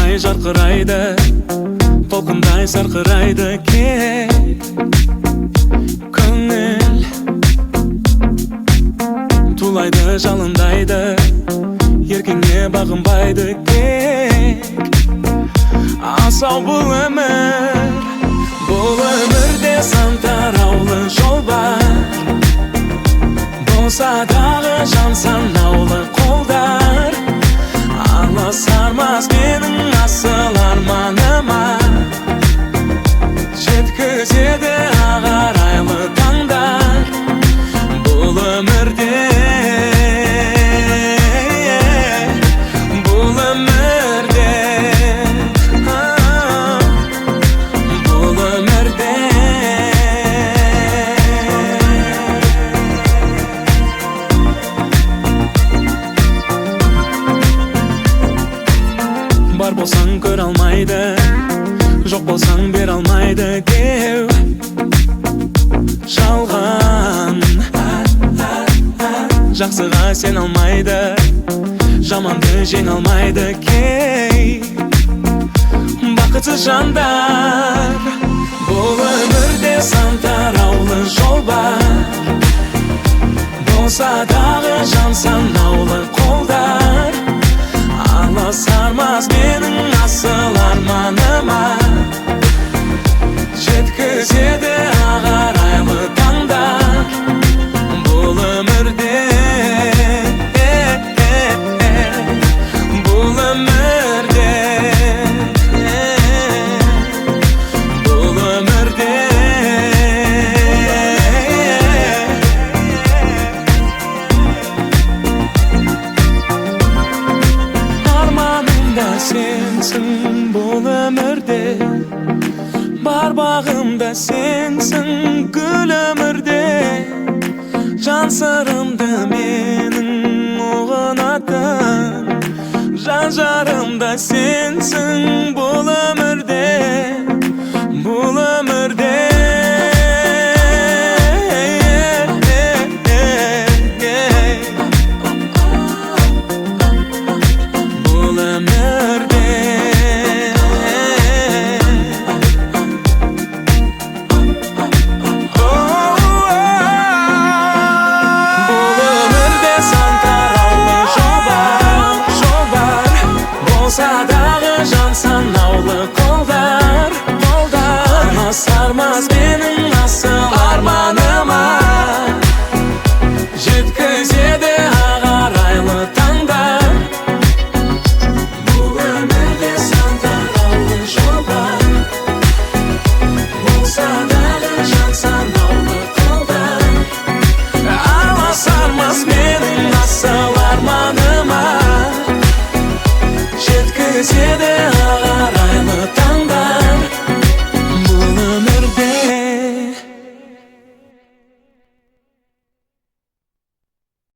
Жұлдыздай жарқырайды, толқындай сарқырайды кек көңіл. Тулайды, жалындайды, еркіңе бағынбайды кек. Асау бұл өмір, бұл өмірде сан тараулы жол бар. Болса дағы жан санаулы қолдар, аласармас менің асыл арманыма. Жеткізеді ақ арайлы таңдар бұл өмірде, бұл өмірде, бұл өмірде. Бар болсаң көре алмайды, жоқ болсаң бере алмайды деу жалған. Жақсыға сен алмайды, жаманды жеңе алмайды кей бақытсыз жандар. Бұл өмірде сан тараулы жол бар, болса дағы жан санаулы қолдар, аласармас менің асыл арманыма. Жеткізеді ақ арайлы таңдар бұл өмірде, бұл өмірде, бұл өмірде. Арманым да сенсің бұл өмірде, бар бағым да сенсің гүл өмірде. Жан сырымды менің ұғынатын, жан жарым да сенсің бұл өмірде.